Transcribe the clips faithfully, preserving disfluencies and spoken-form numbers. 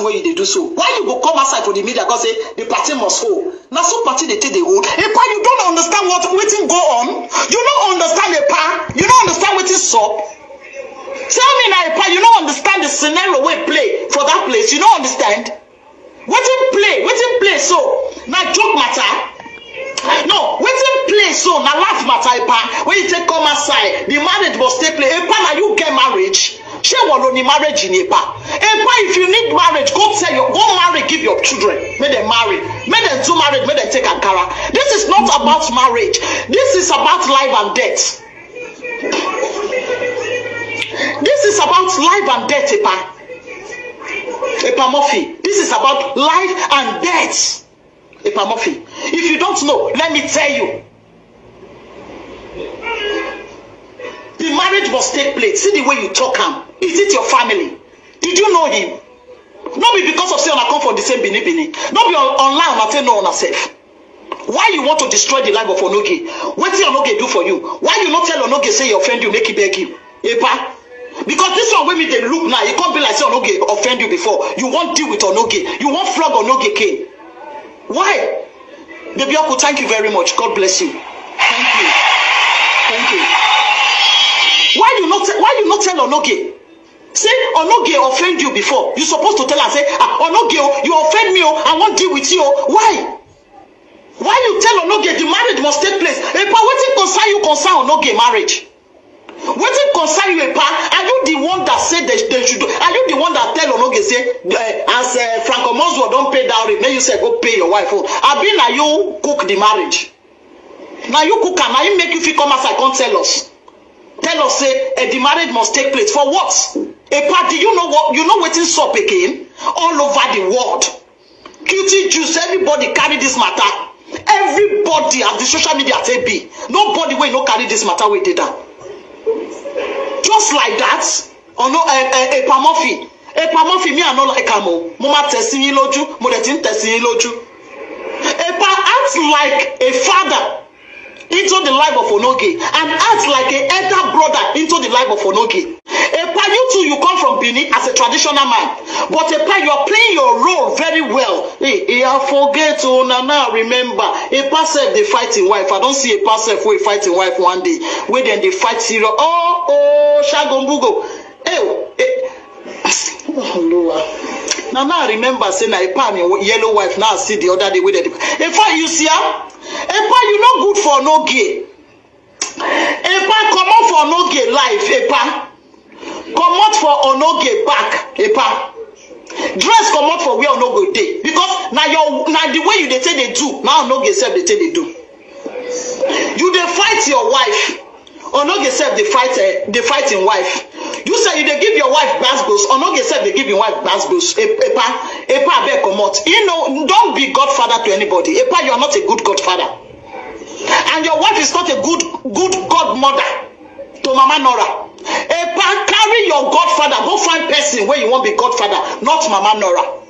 Wey you dey do so, why you go come outside for the media come say the party must hold? Na so party dey take dey hold. Epa, you don't understand what wetin go on. You no understand, Epa. You no understand wetin sup. Tell me na, Epa, you no understand the scenario wey play for that place. You no understand wetin play, wetin play so na joke matter. No, wetin play so na laugh matter, Epa. When you take come outside, the marriage must take place. Epa, na you get marriage. Shey wọ́n ló ní marriage ni, Epa? Epa, if you need marriage, go tell your, go marry, give your children, make dem marry, make dem do marriage, make dem take Ankara. This is not about marriage. This is about life and death. This is about life and death, Epa. Epa Murphy, this is about life and death. Epa Murphy, if you don't know, let me tell you. The marriage must take place. See the way you talk am. Is it your family? Did you know him? No be because of say una come from the same Benin Benin. No be on- online una take know una sef. Why you want to destroy the life of Onoge? Wetin Onoge do for you? Why you no tell Onoge say he offend you, make he beg you? Epa. Because this one wey me dey look now, e come be like say Onoge offend you before. You wan deal with Onoge. You wan flog Onoge cane. Why? Baby Uncle, thank you very much. God bless you. Thank you. Thank you. Why you not why you not tell Onoge? Say Onoge offend you before. You supposed to tell her say, ah, Onoge, oh, you offend me, oh, I won't deal with you, oh. Why? Why you tell Onoge the marriage must take place? Epa, wetin concern you concern Onoge marriage? Wetin concern you, Epa? Are you the one that said they, they should do? Are you the one that tell Onoge say, uh, as uh, Frank Omozwo don't pay dowry, may you say go pay your wife own? Abi na you cook the marriage? Now you cook am, now you make you feel come outside, come tell us. Tell us say uh, the marriage must take place. For what? Epa, do you know what? You know wetin sup again? All over the world. Q T juice, everybody carry this matter. Everybody as the social media take be. Nobody wey no carry this matter wey dey down. Just like that, or no, eh, eh, Epa Murphy. Epa Murphy, me I no like am o. Mo ma tẹ̀ sí yín lójú, mo dẹ̀ ti ń tẹ̀ sí yín lójú. Epa act like a father into the life of Onoge and act like a elder brother into the life of Onoge. Epa, you too, you come from Benin as a traditional man, but Epa, you are playing your role very well. Hey, hey, I forget, oh, na now I remember. Epa sef dey fight him wife. I don see Epa sef wey fight him wife one day, wey dem dey fight serious. Oh, oh, Shagombugo. Hey, oh, eh. Oluwa. Na now I remember say na Epa and him yellow wife now I see the other day wey dem dey. In fact, you see am? Epa, you no good for Onoge. Epa, comot for Onoge life, Epa. Comot for Onoge back, Epa. Dress comot for where Onoge dey. Because na your na the way you dey take dey do, na Onoge sef dey take dey do. You dey fight your wife. Onoge sef dey fight eh, dey fight him wife. You sef you dey give your wife gbasgbos. Onoge sef dey give him wife gbasgbos. E- Epa, Epa, abeg comot. You know, don't be godfather to anybody. Epa, you are not a good godfather. And your wife is not a good good godmother to Mama Nora. Epa, carry your godfather, go find person where you wan be godfather, not Mama Nora.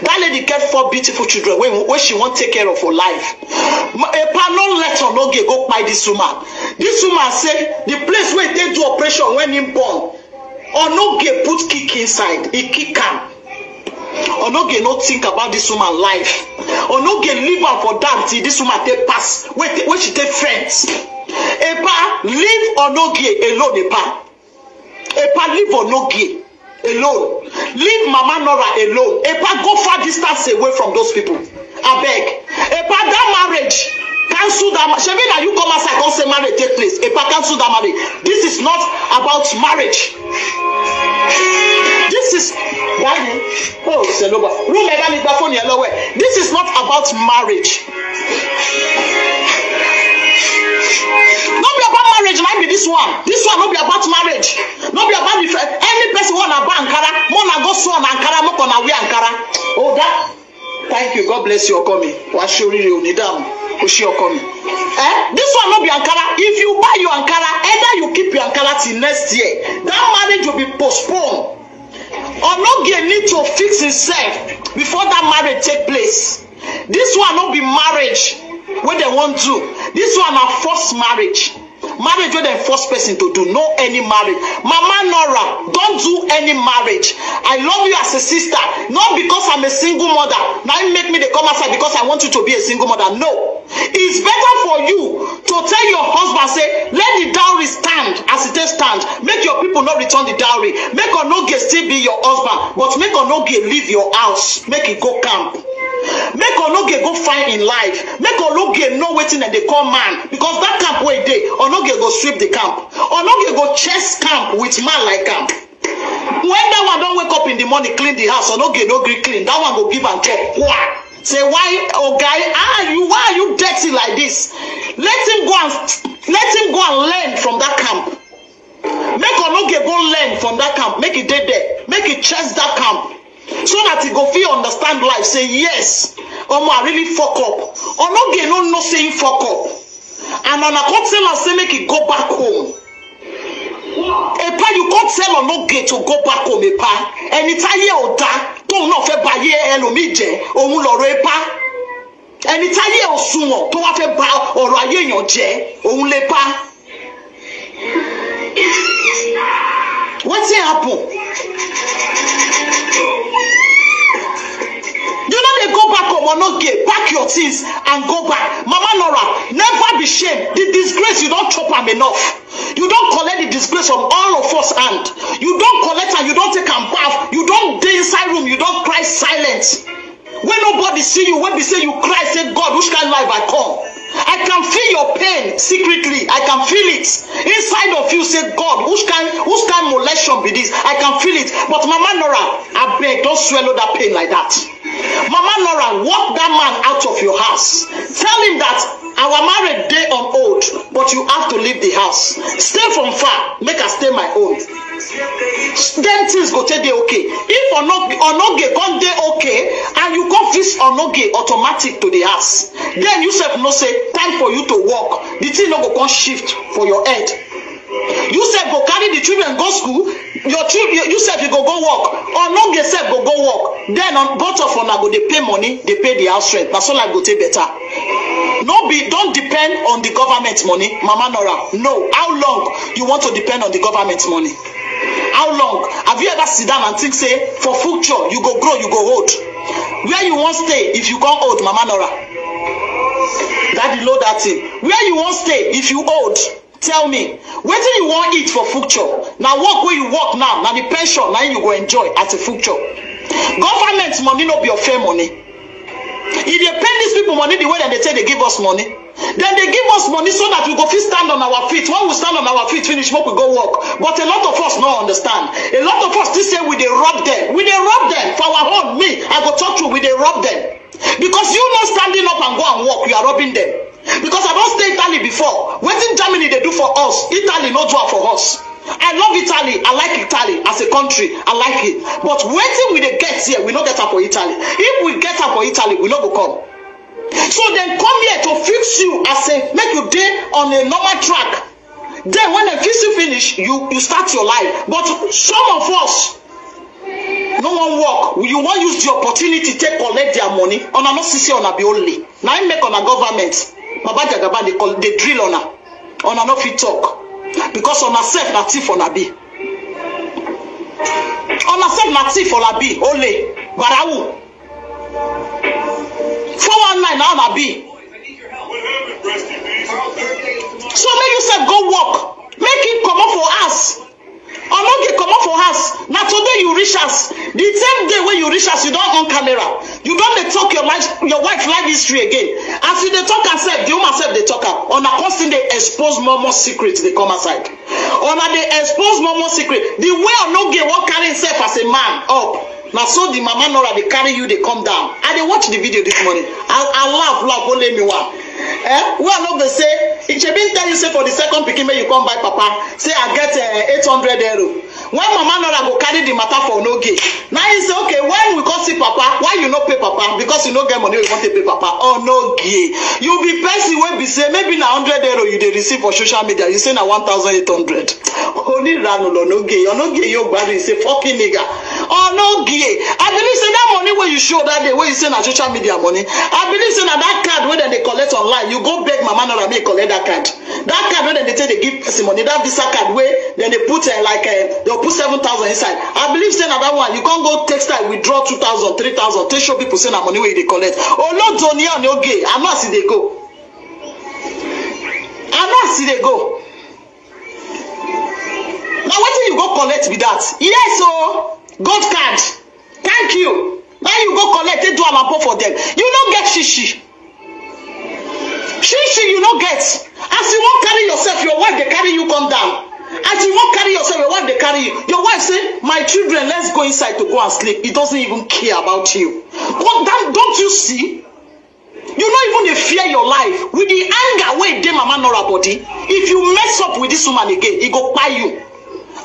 That lady get four beautiful children wey wey she wan take care of for life. Ma- Epa, no let Onoge go kpai this woman. This woman say the place wey take do operation when him born, Onoge put kick inside, he kick am. Onoge no think about this woman life. Onoge leave am for down till this woman take pass. Wait, when she take friends. Epa, leave Onoge alone, Epa. Epa, leave Onoge alone. Leave Mama Nora alone. Epa, go far distance away from those people. Abeg. Epa, that marriage. Cancel that. Ma- Shebi na you come outside come say marriage take place. Epa, cancel that marriage. This is not about marriage. This is. Daddy. Oh, Seloba. Room ẹ bá mi gba phone yẹn lọ́wọ́ ẹ̀. This is not about marriage. No be about marriage, na be this one. This one no be about marriage. No be about the any person wey na buy Ankara. Mo na go sew na Ankara, mo na wear Ankara. Oh, that. Thank you. God bless you, Okomi. Wa shorire oni damu. Oshi Okomi. Eh? This one no be Ankara. If you buy your Ankara, either you keep your Ankara till next year. That marriage will be postponed. Onogie need to fix himself before that marriage take place. This one no be marriage wey dem wan do. This one na forced marriage. Marriage wey dem force person to do, no any marriage. Mama Nora, don't do any marriage. I love you as a sister, not because I'm a single mother. Now you make me dey come outside because I want you to be a single mother. No. It's better for you to tell your husband, say, let the dowry stand as it is stand. Make your people not return the dowry. Make Onoge still be your husband, but make Onoge leave your house. Make it go camp. Make Onoge go find in life. Make Onoge know wetin dem dey call man. Because that camp wey dey, Onoge go sweep the camp. Onoge go chase camp with man like camp. When that one don't wake up in the morning, clean the house, Onoge no gree clean. That one go give am chop. Why? Say, why, oh guy, are you, why are you dirty like this? Let him go and let him go and learn from that camp. Make Onoge go learn from that camp. Make it dey there. Make it chase that camp. So that he go feel understand life. Say, yes, Omo, I really fuck up. Onoge no no say he fuck up. And Onoge come tell am say make he go back home. Epa, you come tell Onoge to go back home, Epa. Ẹni táyé ò dá, tóun náà fẹ́ ba ayé ẹlòmíì jẹ́, òun lọ̀rọ̀ Epa. Ẹni táyé ò sunwọ̀n tó wá fẹ́ ba ọ̀rọ̀ ayé èèyàn jẹ́, òun lè pa. Wetin happen? You no dey go back home, Onoge, pack your things and go back. Mama Nora, never be shame. The disgrace, you don chop am enough. You don collect the disgrace from all of us hand. You don collect am, you don take am baff. You don dey inside room, you don cry silent. When nobody see you, when be say you cry, say, God, which kind life I come? I can feel your pain secretly. I can feel it inside of you. Say, God, which kind, which kind molestation be this? I can feel it. But Mama Nora, I beg, don't swallow that pain like that. Mama Nora, walk that man out of your house. Tell him that our marriage dey on hold, but you have to leave the house. Stay from far, make I stay my own. Then things go take dey okay. If Onoge come dey okay and you come fix Onoge automatic to the house, then you sef know say time for you to work. The thing no go come shift for your head. You sef go carry the children go school. Your children, you sef you go go work. Onoge sef go go work. Then on both of una go dey pay money, dey pay the house rent. Na so life go take better. No be, don't depend on the government money, Mama Nora. No. How long you want to depend on the government money? How long? Have you ever sit down and think say for future you go grow, you go old? Where you wan stay if you come old, Mama Nora? Daddy, load that thing. Where you wan stay if you old? Tell me, wetin you wan eat for future? Na work wey you work now, na the pension na you go enjoy at a future. Government money no be your fair money. E dey pay these people money the way dem dey take dey give us money. Dem dey give us money so that we go fit stand on our feet. When we stand on our feet finish, make we go work. But a lot of us no understand. A lot of us still say we dey rob them. We dey rob them for our own. Me, I go talk true, we dey rob them. Because you not standing up and go and work, you are robbing them. Because I don't stay Italy before. Wetin Germany dey do for us, Italy no do am for us. I love Italy. I like Italy as a country. I like it. But wetin we dey get here, we no get am for Italy. If we get am for Italy, we no go come. So dem come here to fix you as a, make you dey on a normal track. Then when dem fix you finish, you you start your life. But some of us no wan work. You wan use the opportunity take collect their money. Una no see say una be only. Na im make una government, Baba Jagaban dey call, dey drill una. Una no fit talk because una sef na thief una be. Una sef na thief una be. Only barawu. Four one nine na una be. So make you sef go work. Make him comot for house. Onoge comot for house. Na today you reach house. The same day wey you reach house, you don on camera. You don dey talk your life, your wife life history again. As you dey talk am sef, the woman sef dey talk am. Una come still dey expose more more secrets dey come outside. Una dey expose more more secret. The way Onoge wan carry himself as a man up, na so the Mama Nora dey carry you dey come down. I dey watch the video this morning. I, I laugh, laugh, only me one. Eh? Wey Onoge say, e shebi tell you say for the second pikin make you come buy papa. Say I get uh, eight hundred euro. When Mama Nora go carry the matter for Onoge, now he say, okay, when we come see papa, why you no pay papa? Because you no get money, you want to pay papa. Onoge, you be person wey be say maybe na hundred euro you dey receive for social media. You say na one thousand eight hundred. Onírànù lọ̀nà oge, ọ̀nà oge yóò gbádùn, he's a fucking nigga. Ọ̀nà oge, I believe say that money wey you show that day wey you say na social media money. I believe say na that card wey dem dey collect online, you go beg Mama Nora make e collect that card. That card wey dem dey take dey give person money, that Visa card wey dem dey put, eh, like, eh, dem put seven thousand inside. I believe say na that one you come go take style withdraw two thousand, three thousand, take show people say na money wey you dey collect. Olodo ni Onoge, I know as e dey go. I know as e dey go. Na wetin you go collect be that? Yes o, gold card. Thank you. Now you go collect, take do alampo for them. You no get shishi. Shishi, you no get. As you wan carry yourself, your wife dey carry you come down. As you wan carry yourself, your wife dey carry you. Your wife say, "My children, let's go inside to go and sleep." He doesn't even care about you. But that, don't you see? You no even dey fear your life. With the anger wey dey Mama Nora body, if you mess up with this woman again, e go kpai you.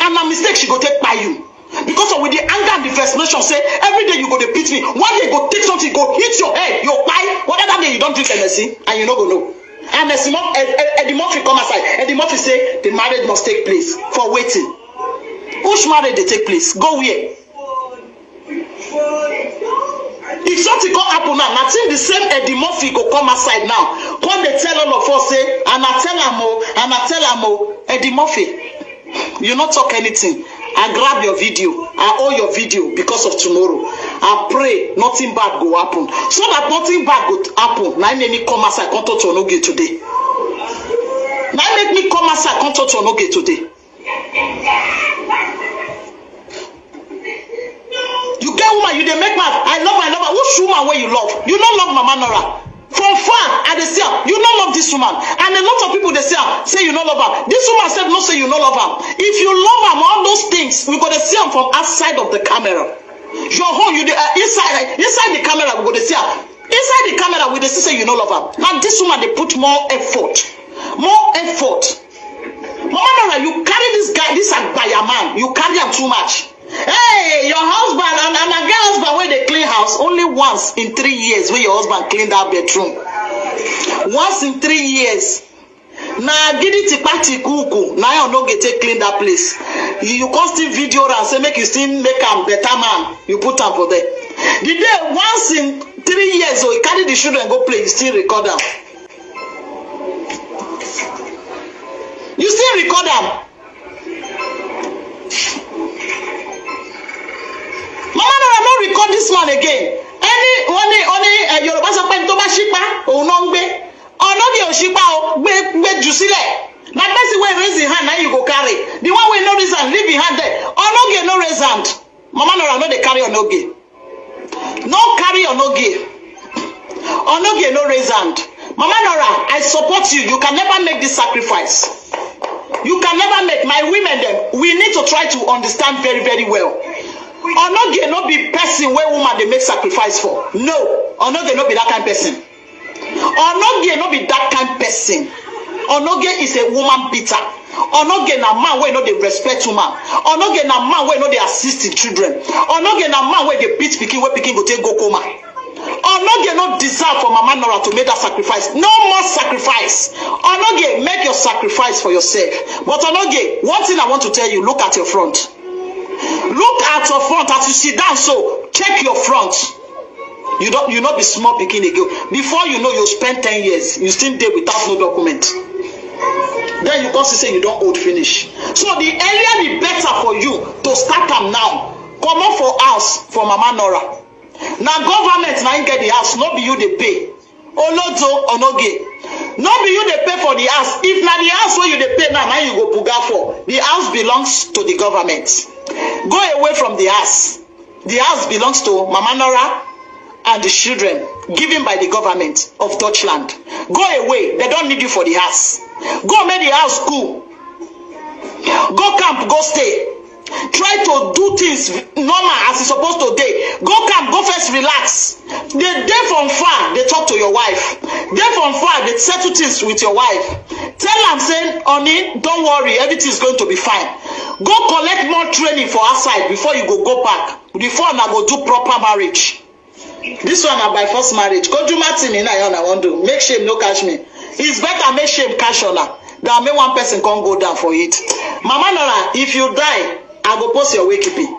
And na mistake she go take kpai you. Because of with the anger and the frustration, say every day you go dey beat me. One day go take something, go hit your head, you kpai. Whether that day you don drink Hennessy and you no go know. And Eddie Murphy come outside. Eddie Murphy say the marriage must take place. For wetin? Which marriage dey take place? Go where? If something come happen now, na till the same Eddie Murphy go come outside now, come dey tell all of us say, "And I tell am o, and I tell am o." Eddie Murphy, you no talk anything. I grab your video, I owe your video because of tomorrow. I pray nothing bad go happen. So that nothing bad go happen, na im make me come outside come talk to Onoge today. Na im make me come outside come talk to Onoge today. You get woman, you dey make mad. "I love, I love her." Which woman wey you love? You no love Mama Nora. From far, I dey see am. You no love this woman. And a lot of people dey see am, say you no love am. This woman sef know say you no love am. If you love am, all those things, we go dey see am from outside of the camera. Your own, you dey, uh, inside, inside the camera, we go dey see am. Inside the camera, we dey see say you no love am. Now this woman dey put more effort. More effort. Mama Nora, you carry this guy, this agbaya man, you carry am too much. Hey, your husband, and, and a girl husband wey dey clean house, only once in three years wey your husband clean that bedroom. Once in three years. Na gidi tipa tikuku, na your no get take clean that place. You, you come still video am, say make you still make am better man. You put am for there. The day once in three years, so he carry the children go play, you still record am. You still record am. Mama Nora no record this man again. Any, only, only, uh, Yoruba sọ pé tó bá ṣípá, òun náà ń gbé. Onoge ò ṣípá o, gbé, gbé jù sílẹ̀. Na person wey raise him hand, na you go carry. The one wey no raise hand, leave him hand there. Onoge no raise hand. Mama Nora no dey carry Onoge. No carry Onoge. Onoge no raise hand. Mama Nora, I support you. You can never make this sacrifice. You can never make. My women dem, we need to try to understand very, very well. Onoge no be person wey woman dey make sacrifice for. No, Onoge no be that kind person. Onoge no be that kind person. Onoge is a woman beater. Onoge na man wey no dey respect woman. Onoge na man wey no dey assist him children. Onoge na man wey dey beat pikin, wey pikin go take go coma. Onoge no deserve for Mama Nora to make that sacrifice. No more sacrifice. Onoge, make your sacrifice for yourself. But Onoge, one thing I want to tell you, look at your front. Look at your front as you sit down, so check your front. You don't, you no be small pikin again. Before you know, you spend ten years, you still dey without no document. Then you come see say you don old finish. So the earlier the better for you to start am now. Comot for house for Mama Nora. Na government na im get the house, no be you dey pay. Olodo Onoge, no be you dey pay for the house. If na the house wey you dey pay now, na you go buga for. The house belongs to the government. Go away from the house. The house belongs to Mama Nora and the children given by the government of Dutchland. Go away. They don't need you for the house. Go make the house cool. Go camp, go stay. Try to do things normal as e suppose to dey. Go camp, go first relax. Dey dey from far, dey talk to your wife. Dey from far, dey settle things with your wife. Tell am say, "Honey, don't worry, everything is going to be fine." Go collect more training for outside before you go go back. Before una go do proper marriage. This one na by force marriage. Kojuma thing na ya una wan do. Make shame no catch me. It's better make shame catch una than make one person come go down for it. Mama Nora, if you die, I go post your wakekeeping.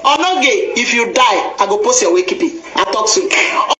Onoge, if you die, I go post your wakekeeping. I talk so.